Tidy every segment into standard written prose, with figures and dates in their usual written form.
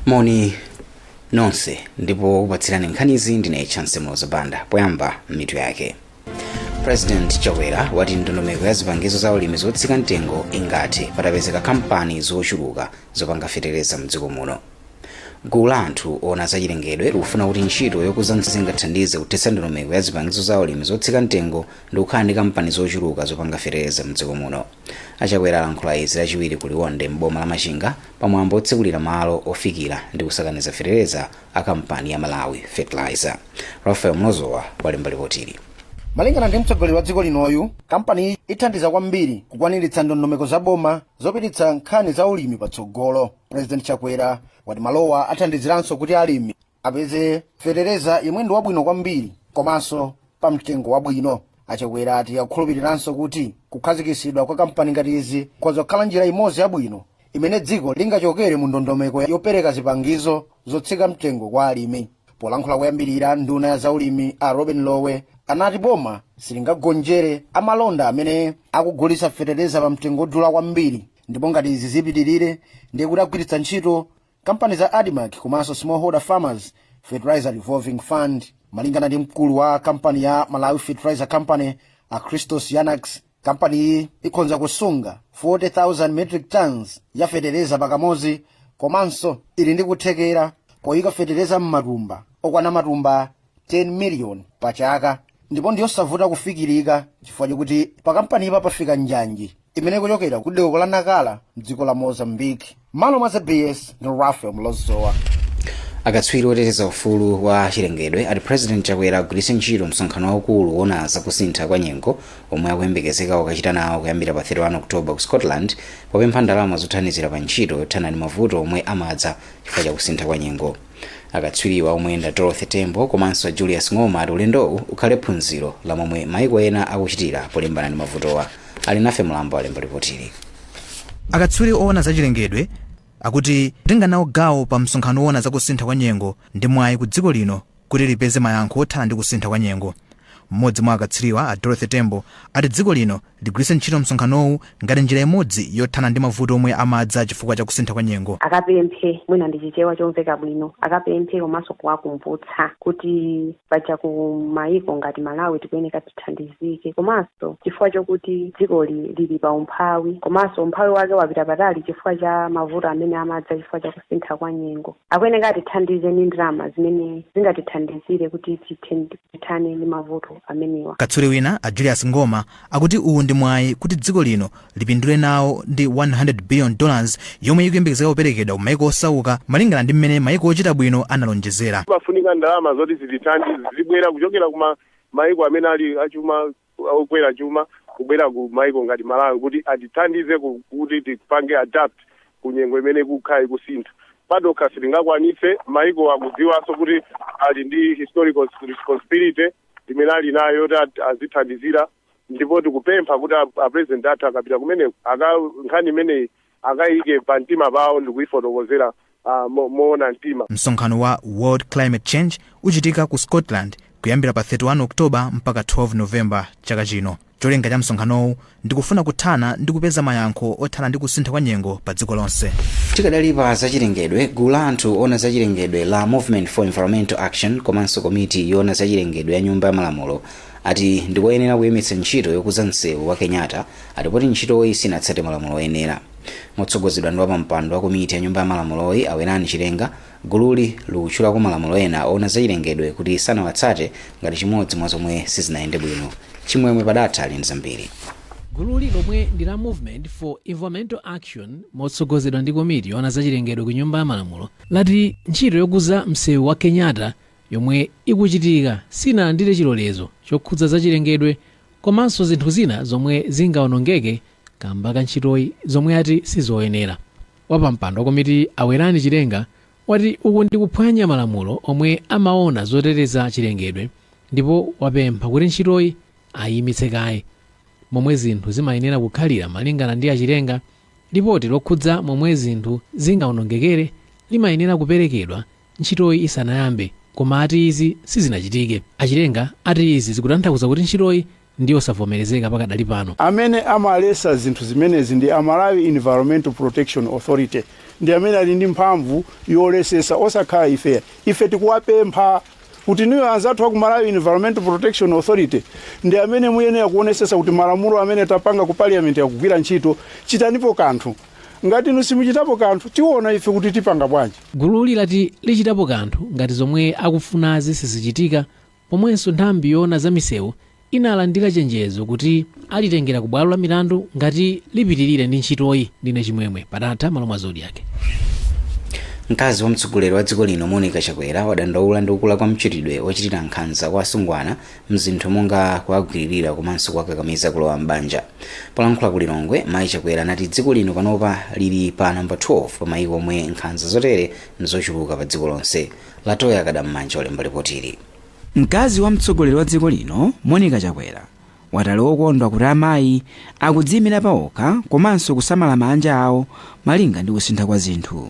Moni nonse, ndipo kupatsirani nkhanizi ndine Chance Mloza Banda. Poyamba, mitu yake. President Chakwera wati ndondomeko ya zipangizo za ulimi zotsika mtengo ingathe patapezeka kampani zochuluka zopanga fetereza mdziko muno. Gulu la anthu ona zachilengedwe likufuna kuti ntchito yokuza zingathandize kuthetsa ndondomeko ya zipangizo za ulimi zotsika mtengo ndi kukhala ndi kampani zochuluka zopanga fetereza mdziko muno. Achakwera alankhula izi Lachiwiri ku Liwonde, m'boma la Machinga, pamwambo otsekulira malo ofikira ndi kusakaniza fetereza a kampani ya Malawi Fertilizer. Rafael Mlozowa walemba ripotili. Malingana ndi mtsogoleri wa dziko linoyu, kampani ithandiza kwambiri kukwaniritsa ndondomeko za boma zopititsa nkhani za ulimi patsogolo. President Chakwera wati malowa athandiziranso kuti alimi apeze fetereza yemwe ndi wabwino kwambiri komanso pa mtengo wabwino. Achakwera ati akukhulupiriranso kuti kukhazikitsidwa kwa kampani ngati izi kukhoza kukhala njira imodzi yabwino imene dziko lingachokere mu ndondomeko yopereka zipangizo zotsika mtengo kwa alimi. Polankhula kuyambirira, nduna ya zaulimi a Robin Lowe anati boma silingagonjere amalonda amene akugulitsa fetereza pa mtengo odula kwambiri, ndipo ngati izi zipitirire, ndiye kuti agwiritsa ntchito kampani za ADMARC komanso Smallholder Farmers Fertilizer Revolving Fund. Malingana ndi mkulu wa kampani ya Malawi Fertilizer Company, a Christos Yanax, kampani iyi ikhonza kusunga 40,000 metric tons ya fetereza pakamodzi, komanso ili ndi kuthekera koyika fetereza m'matumba okwana matumba 10 million pa chaka, ndipo ndiyosavuta kufikirika chifukwa chokuti pa kampanipa pafika njanji imene ikuchokera ku doko la Nakala mdziko la Mozambique. Malo mwa ZBS ndi Rafael Mlozowa. Akatswiri oteteza ufulu wa chilengedwe ati President Chakwera agwiritse ntchito msonkhano waukulu wona zakusintha kwa nyengo omwe akuyembekezeka kukachita nawo kuyambira pa 31 October ku Scotland popempha ndalama zothandizira pa ntchito yothana ndi mavuto omwe amadza chifukwa cha kusintha kwa nyengo. Akatswiriwa, omwe ndi Dorothy Tembo komanso Julius Ng'oma, ati ulendowu ukhale phunziro la momwe maiko ena akuchitira polimbana ndi mavutowa. Ali nafe Mlambo alemba ripotili. Akatswiri oona zachilengedwe akuti kutenga nawo gawo pa msonkhano woona zakusintha kwa nyengo ndi mwayi ku dziko lino kuti lipeze mayankho othana ndi kusintha kwa nyengo. Mmodzi mwa akatswiriwa, a Dorothy Tembo, ati dziko lino ligwiritse ntchito msonkhanowu ngati njira imodzi yothana ndi mavuto omwe amadza chifukwa cha kusintha kwa nyengo. Akapemphe, mwina ndi Chichewa chomveka bwino, akapemphe komanso kuwakumbutsa kuti paja ku mayiko ngati Malawi tikuyeneka tithandizike, komanso chifukwa chokuti dzikoli lili pa umphawi, komanso umphawi wake wapita patali chifukwa cha mavuto amene amadza chifukwa cha kusintha kwa nyengo. Akuyeneka atithandize ndi ndalama zimene zingatithandizire kuti tithane ndi mavuto amenewa. Katswiri wina, a Julius Ngoma, akuti uwu ndi mwayi kuti dziko lino lipindule nawo ndi $100 billion yomwe ikuyembekezeka kuperekedwa ku maiko osauka, malingana ndi mmene maiko ochita bwino analonjezera. Pafunika ndalama zoti zitithandize, zibwera kuchokera kuma maiko amene ali achuma, okwera chuma, kubwera ku maiko ngati Malawi kuti atithandize kuti tipange adapt ku nyengo imene ikukhala ikusintha. Patokha sitingakwanitse. Maiko akudziwanso kuti ali ndi historical responsibility imene ali nayo yoti azithandizira, ndipo tikupempha kuti a president athu akapita kumeneko, nkhani imeneyi akayike pa mtima pawo ndikuyifotokozera moona mtima. Msonkhano wa World Climate Change uchitika ku Scotland kuyambira pa 31 October mpaka 12 November chaka chino. Cholinga cha msonkhanowu ndikufuna kuthana ndi kupeza mayankho othana ndi kusintha kwa nyengo pa dziko lonse. Tikadali pa zachilengedwe, gulu la anthu ona zachilengedwe la Movement for Environmental Action komanso komiti yoona zachilengedwe ya Nyumba ya Malamulo ati ndikoyenera kuyimitsa ntchito yokuza msewu wa Kenyatta, ati poti ntchitoyi sinatsate malamulo oyenera. Motsogozedwa ndi wapampando wa komiti ya Nyumba ya Malamuloyi, Awerani Chilenga, gululi likutchulako malamulo ena oona zachilengedwe kuti sanawatsate ngati chimodzi mwa zomwe sizinayende bwino. Chimwemwe Padatha ali ndi zambiri. Gululi, lomwe ndi la Movement for Environmental Action, motsogozedwa ndi komiti yoona zachilengedwe ku Nyumba ya Malamulo, lati ntchito yokuza msewu wa Kenyatta yomwe ikuchitika sinalandire chilolezo chokhudza zachilengedwe komanso zinthu zina zomwe zingaonongeke kamba ka ntchitoyi, zomwe ati sizoyenera. Wapampando wa komiti, Awerani Chilenga, wati uku ndi kuphwanya malamulo omwe amaona zoteteza chilengedwe, ndipo wapempha kuti ntchitoyi ayimitse kaye. Momwe zinthu zimayenera kukhalira, malingana ndi Achilenga, lipoti lokhudza momwe zinthu zingaonongekere limayenera kuperekedwa ntchitoyi isanayambe, koma ati izi sizinachitike. Achilenga ati izi zikutanthauza kuti ntchitoyi Ndi osavomerezeka pakadali pano. Amene amalesa zinthu zimenezi ndi a Malawi Environmental Protection Authority, ndi amene ali ndi mphamvu yolesesa, osakhala ife. Ife tikuwapempha kuti niyo anzathu aku Malawi Environmental Protection Authority ndi amene muyenera kuonesesa kuti malamulo amene tapanga ku parliament akugwira ntchito. Chitanipo kanthu. Ngati inu simuchitapo kanthu, tiona ife kuti tipanga bwanji. Gululi lati lichitapo kanthu ngati zomwe akufunazi sizichitika, pomwenso nthambi yoona za misewu inalandira chenjezo kuti alitengera ku bwalo la milandu ngati lipitirire ndi ntchitoyi. Ndine Chimwemwe Patatha, malo mwa Zodiak. Mkazi wa mtsogoleri wa dziko lino Monica Chakwera wadandaula ndi kukula kwa mchitidwe wochitira nkhanza kwa asungwana mzinthu monga kuwagwiririra komanso kuwakakamiza kulowa m'banja. Polankhula ku Lilongwe, mayi Chakwera anati dziko lino panopa lili pa namba 12 pa mayiko omwe nkhanza zotere nzochuluka pa dziko lonse. Latoya Kadam'manja walemba ripotili. Mkazi wa mtsogoleri wa dziko lino Monica Chakwera wati ali wokondwa kuti amayi akudziyimira pawokha komanso kusamala mabanja awo malinga ndi kusintha kwa zinthu.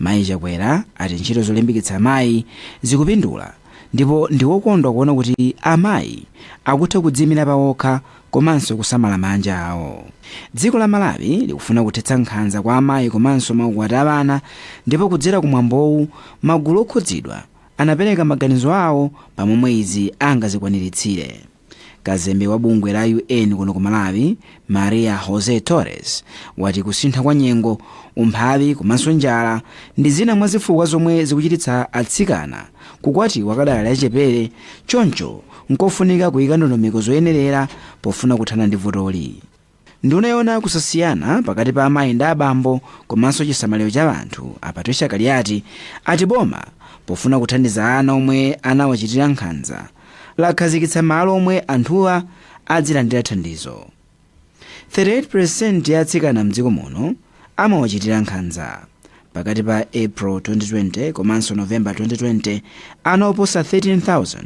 Mayi Chakwera ati ntchito zolimbikitsa amayi zikupindula ndipo ndi wokondwa kuona kuti amayi akutha kudziyimira pawokha komanso kusamala mabanja awo. Dziko la Malawi likufuna kuthetsa nkhanza kwa amayi komanso maukwati a ana, ndipo kudzera kumwambowu magulu okhudzidwa anapereka maganizo awo pamomwe izi angazikwaniritsire. Kazembe wa bungwe la UN kuno ku Malawi, Maria Jose Torres, wati kusintha kwa nyengo, umphawi komanso njala ndi zina mwa zifukwa zomwe zikuchititsa atsikana kukwatiwa akadali achichepere, choncho nkofunika kuyika ndondomeko zoyenerera pofuna kuthana ndi vutoli. Nduna yoona kusasiyana pakati pa amayi ndi abambo komanso chisamaliro cha anthu, a Patricia Kaliati, ati boma pofuna kuthandiza ana omwe anawachitira nkhanza lakhazikitsa malo omwe anthuwa adzilandira thandizo. 38% ya atsikana mdziko muno amawachitira nkhanza. Pakati pa April 2020 komanso November 2020, ana oposa 13,000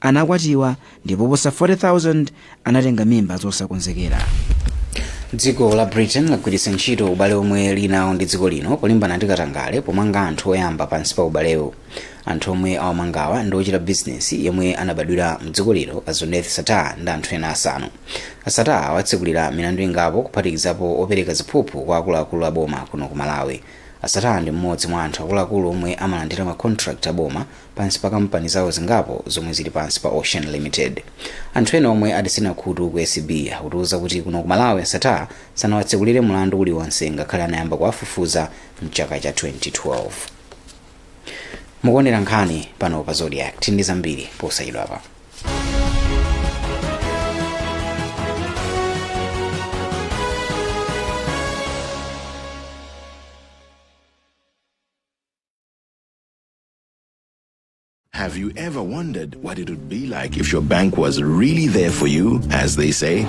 anakwatiwa ndipo oposa 40,000 anatenga mimba zosakonzekera. Dziko la Britain lagwiritsa ntchito ubale omwe lili nawo ndi dziko lino polimbana ndi katangale pomanga anthu oyamba pansi pa ubalewu. Anthu omwe awamangawa ndi ochita bizinesi yemwe anabadwira mdziko lino, a Zuneth Sattar, ndi anthu ena asanu. A Sattar awatsekulira milandu ingapo, kuphatikizapo opereka ziphuphu kwa akuluakulu a boma kuno ku Malawi. A Sattar ndi mmodzi mwa anthu akuluakulu omwe amalandira ma contract a boma pansi pa kampani zawo zingapo zomwe zili pansi pa Ocean Limited. Anthu ena omwe adasina khutu ku ACB akutiuza kuti kuno ku Malawi a Sattar sanawatsekulire mulandu uliwonse ngakhale anayamba kuwafufuza mchaka cha 2012. Mukuonera nkhani pano pa Zodiak. Tili ndi zambiri posachedwapa. Have you ever wondered what it would be like if your bank was really there for you, as they say?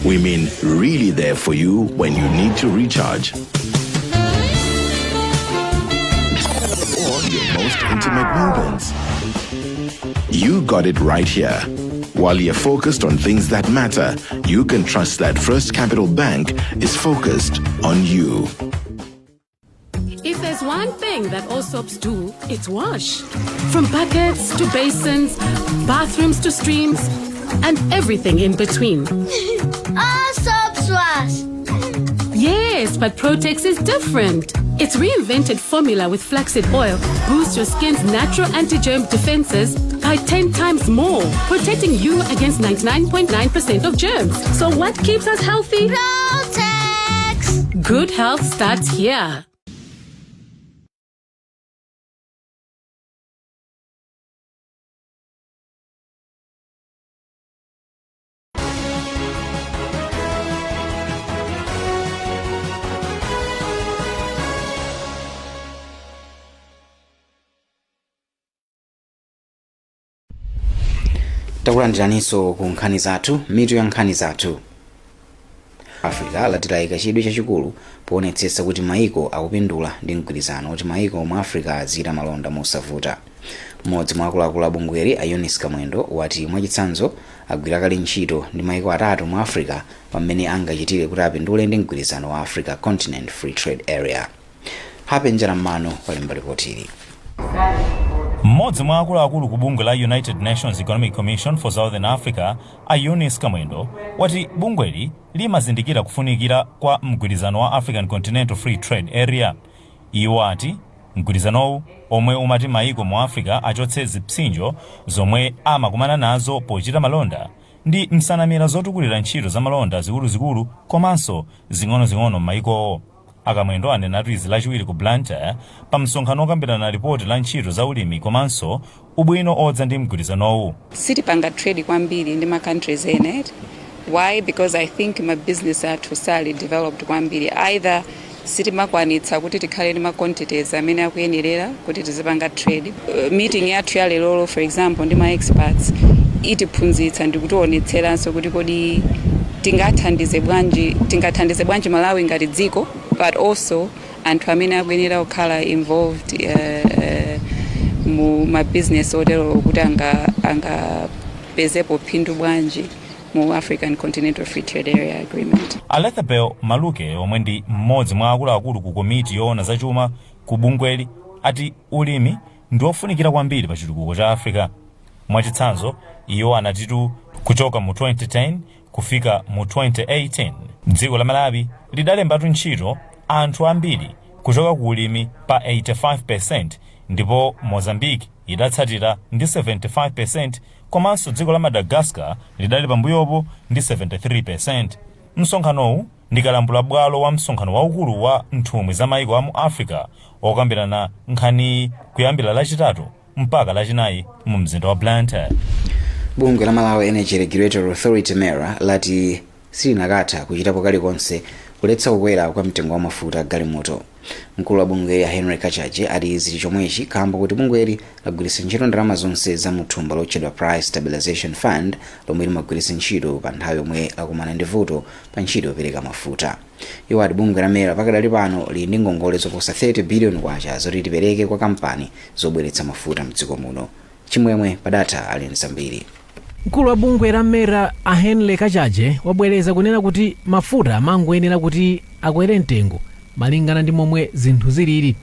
We mean really there for you when you need to recharge. Or your most intimate moments. You got it right here. While you're focused on things that matter, you can trust that First Capital Bank is focused on you. If there's one thing that all soaps do, it's wash. From buckets to basins, bathrooms to streams, and everything in between. All soaps wash. Yes, but Protex is different. Its reinvented formula with flaxseed oil boosts your skin's natural anti-germ defenses by 10 times more, protecting you against 99.9% of germs. So what keeps us healthy? Protex. Good health starts here. Takulandiraninso ku nkhani zathu. Mitu ya nkhani zathu: Africa lati layika chidwi chachikulu poonetsetsa kuti maiko akupindula ndi mgwirizano kuti maiko mu Africa azichita malonda mosavuta. Mmodzi mwa akuluakulu a bungweli, a Eunice Kamwendo, wati mwachitsanzo agwira kale ntchito ndi maiko atatu mu Africa pamene angachitire kuti apindule ndi mgwirizano wa Africa Continent Free Trade Area. Hape Njaram'mano walemba ripotili. Mmodzi mwa akuluakulu ku bungwe la United Nations Economic Commission for Southern Africa, a Eunice Kamwendo, wati bungweli limazindikira kufunikira kwa mgwirizano wa African Continental Free Trade Area. Iwo ati mgwirizanowu, omwe umati maiko mu Africa achotse zipsinjo zomwe amakumana nazo pochita malonda, ndi nsanamira zotukulira ntchito za malonda zikuluzikulu komanso zing'onozing'ono m'maikowo. Akamwendo anenatu izi Lachiwiri ku Blantyre pa msonkhano okambirana ripoti la ntchito za ulimi komanso ubwino odza ndi mgwirizanowu. Sitipanga trade kwambiri ndi ma countries ena. Why? Because I think ma business athu sali developed kwambiri, either sitimakwanitsa kuti tikhale ndi ma quantities amene akuyenerera kuti tizipanga trade. Meeting yathu ya lerolo, for example, ndi ma experts itiphunzitsa ndi kutionetseranso kuti kodi tingathandize bwanji Malawi ngati dziko, but also anthu amene akuyenera kukhala involved mu ma business otero kuti angapezepo phindu bwanji mu African Continental Free Trade Area Agreement. Alethabel Maluke, omwe ndi mmodzi mwa akuluakulu ku komiti yoona zachuma ku bungweli, ati ulimi ndi ofunikira kwambiri pa chitukuko cha Africa. Mwachitsanzo, iwo anatitu kuchoka mu 2010 kufika mu 2018, dziko la Malawi lidalembatu ntchito anthu ambiri kuchoka ku ulimi pa 85%, ndipo Mozambique idatsatira ndi 75%, komanso dziko la Madagascar lidali pambuyopo ndi 73%. Msonkhanowu ndi kalambula bwalo wa msonkhano waukulu wa nthumwi za maiko a mu Africa okambirana nkhaniyi kuyambira Lachitatu mpaka Lachinayi mu mzinda wa Blantyre. Bungwe la Malawi Energy Regulatory Authority, MERA, lati silinakatha kuchitapo kalikonse kuletsa kukwera kwa mtengo wa mafuta galimoto. Mkulu wa bungweli a Henry Kachaje ati zili chomwechi kamba kuti bungweli lagwiritsa ntchito ndalama zonse za muthumba lotchedwa Price Stabilization Fund, lomwe limagwiritsa ntchito pa nthawi yomwe lakumana ndi vuto pa ntchito yopereka mafuta. Iwo ati bungwe la MERA pakadali pano lili ndi ngongole zoposa 30 billion kwacha zoti lipereke kwa kampani zobweretsa mafuta mdziko muno. Chimwemwe Padatha ali ndi zambiri. Mkulu wa bungwe la MERA a Henry Kachaje wabwereza kunena kuti mafuta amangoyenera kuti akwere mtengo malingana ndi momwe zinthu zilili.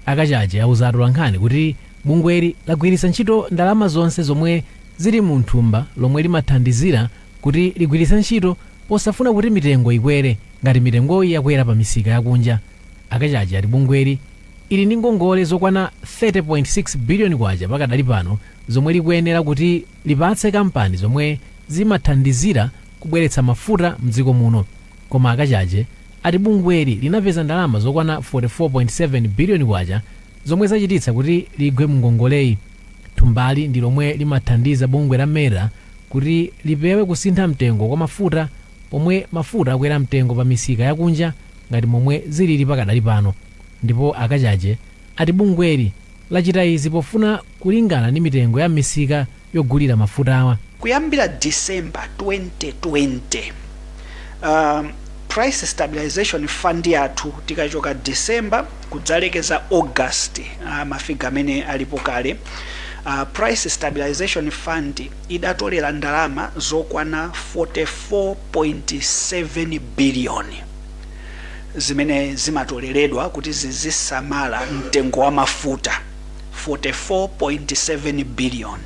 Akachaje auza atolankhani kuti bungweli lagwiritsa ntchito ndalama zonse zomwe zili mu thumba lomwe limathandizira kuti ligwiritse ntchito posafuna kuti mitengo ikwere ngati mitengoyi yakwera pa misika yakunja. Akachaje ati bungweli ili ndi ngongole zokwana 30.6 biliyoni kwacha pakadali pano, zomwe likuyenera kuti lipatse kampani zomwe zimathandizira kubweretsa mafuta mdziko muno. Koma Akachaje ati bungweli linapeza ndalama zokwana 44.7 biliyoni kwacha zomwe zachititsa kuti ligwe mu ngongoleyi. Thumbali ndi lomwe limathandiza bungwe la MERA kuti lipewe kusintha mtengo kwa mafuta pomwe mafuta akwera mtengo pa misika yakunja ngati momwe zilili pakadali pano. Ndipo Akachaje ati bungweli lachita izi pofuna kulingana ndi mitengo ya misika yogulira mafuta awa. Kuyambira December 2020, Price Stabilization Fund yathu, tikachoka December kudzalekeza August, ma figure amene alipo kale, Price Stabilization Fund idatolera ndalama zokwana 44.7 billion zimene zimatoleredwa kuti zizisamala mtengo wa mafuta, 44.7 billion.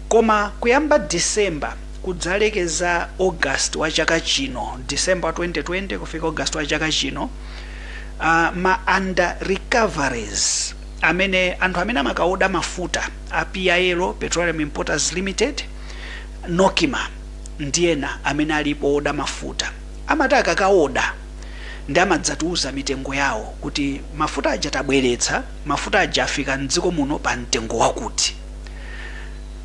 Koma kuyamba December kudzalekeza August wa chaka chino, December 2020 kufika August wa chaka chino, ma under recoveries amene anthu amene amakaoda mafuta a PIL, Petroleum Importers Limited, NOCMA ndi ena amene alipo oda mafuta, amati akakaoda ndi amadzatiuza mitengo yawo kuti mafuta aja tabweretsa, mafuta aja afika mdziko muno pa mtengo wakuti,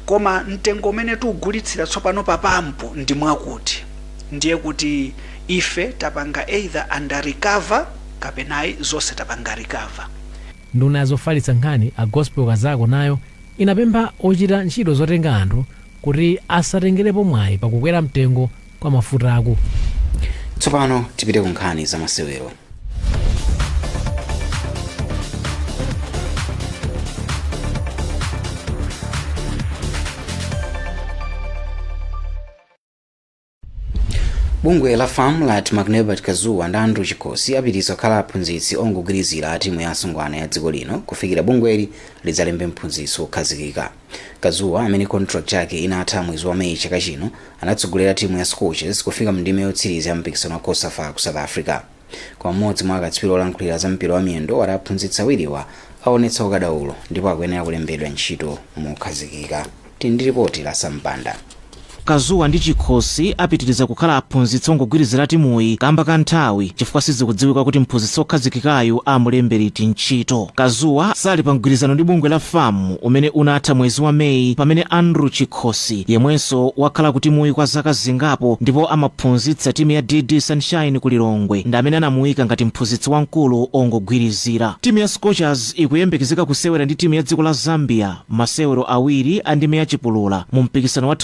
koma mtengo umene tiugulitsira tsopano pa pampu ndi mwakuti, ndiye kuti ife tapanga either under recover kapenayi zonse tapanga recover. Nduna zofalitsa nkhani a Gospel Kazako nayo inapempha ochita ntchito zotenga anthu kuti asatengerepo mwayi pakukwera mtengo kwa mafutaku. Tsopano tipite ku nkhani za masewero. Bungwe la FAM lati McNebert Kazuwa ndi Andrew Chikosi apitiriza kukhala aphunzitsi ongogwirizira a timu ya asungwana ya dziko lino kufikira bungweli lidzalembe mphunzitsi wokhazikika. Kazuwa, amene contract yake inatha mwezi wa Meyi chaka chino, anatsogolera timu ya Scorchers kufika mndime yotsiriza ya mpikisano wa COSAFA ku South Africa. Kwa mmodzi mwa akatswiri olankhulira za mpira wa miyendo wati aphunzitsi awiriwa aonetsa ukadaulo ndipo akuyenera kulembedwa ntchito mokhazikika. Tili ndi ripoti la Sampanda. Kazuwa ndi Chikhosi apitiriza kukhala aphunzitsi ongogwirizira timuyi kamba ka nthawi chifukwa sizikudziwika kuti mphunzitsi okhazikikayu amulembe liti ntchito. Kazuwa sali pa mgwirizano ndi bungwe la FAM umene unatha mwezi wa Meyi, pamene Andrew Chikhosi, yemwenso wakhala ku timuyi kwa zaka zingapo ndipo amaphunzitsa timu ya DD Sunshine ku Lilongwe, ndi amene anamuyika ngati mphunzitsi wamkulu ongogwirizira. Timu ya Scorchers ikuyembekezeka kusewera ndi timu ya dziko la Zambia masewero awiri a ndime ya chipulula mu mpikisano wa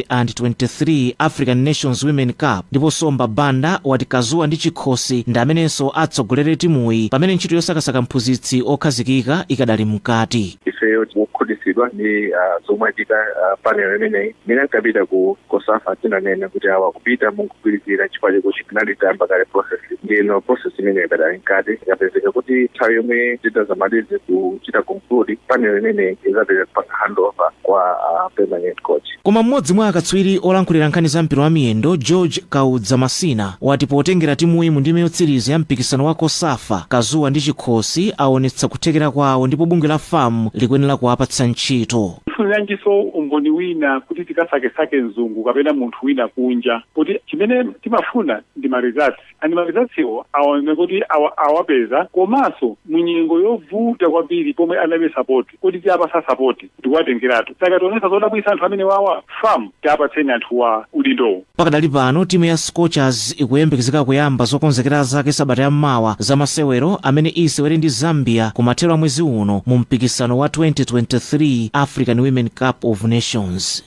2023 African Nations Women Cup, ndipo Somba Banda wati Kazuwa ndi Chikhosi ndi amenenso atsogolere timuyi pamene ntchito yosakasaka mphunzitsi okhazikika ikadali mkati. Ifeyo tikukhutitsidwa ndi zomwe achita panel imeneyi. Imene ankapita ku COSAFA tinanena kuti awa kupita mukugwirizira chifukwa chakuti tinali tayamba kale process. Ndino process imeneyi ikadali mkati. Ikapezeka kuti nthawi yomwe titazamalize kuchita conclude, panel imeneyi izapita kupanga handover kwa permanent coach. Koma mmodzi mwa akatswiri olankhulira nkhani za mpira wa miyendo, George Kaudza Masina, wati potengera timuyi mu ndime yotsiriza ya mpikisano wa COSAFA, Kazuwa ndi Chikhosi aonetsa kuthekera kwawo ndipo bungwe la FAM likuyenera kuwapatsa ntchito. Tifuniranjiso umboni wina kuti tikasakesake mzungu kapena munthu wina kunja? Kuti chimene timafuna ndi ma results, and ma results iwo aone kuti awapeza, komanso munyengo yovuta kwambiri pomwe analibe support, kuti tiyapasa support ndikuwatengeratu sakationesa zodabwisa anthu amene wawa FAM tiapatseni anthu wa udindowo. Pakadali pano timu ya Scorchers ikuyembekezeka kuyamba zokonzekera zake sabata yammawa za masewero amene isewere ndi Zambia kumathero a mwezi uno mu mpikisano wa 2023 African Women Cup of Nations.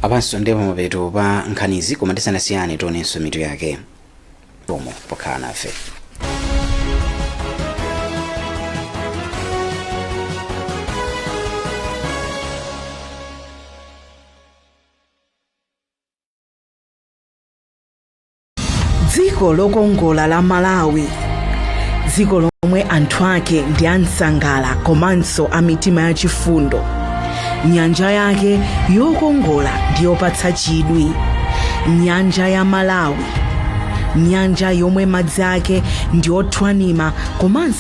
Apanso ndipo mapeto pa nkhanizi, koma tisanasiyane tionenso mitu yake pomo pokhala nafe. Dziko lokongola la Malawi, dziko lomwe anthu ake ndi ansangala komanso a mitima yachifundo, nyanja yake yokongola ndi yopatsa chidwi, nyanja ya Malawi, nyanja yomwe madzi ake ndi othwanima komanso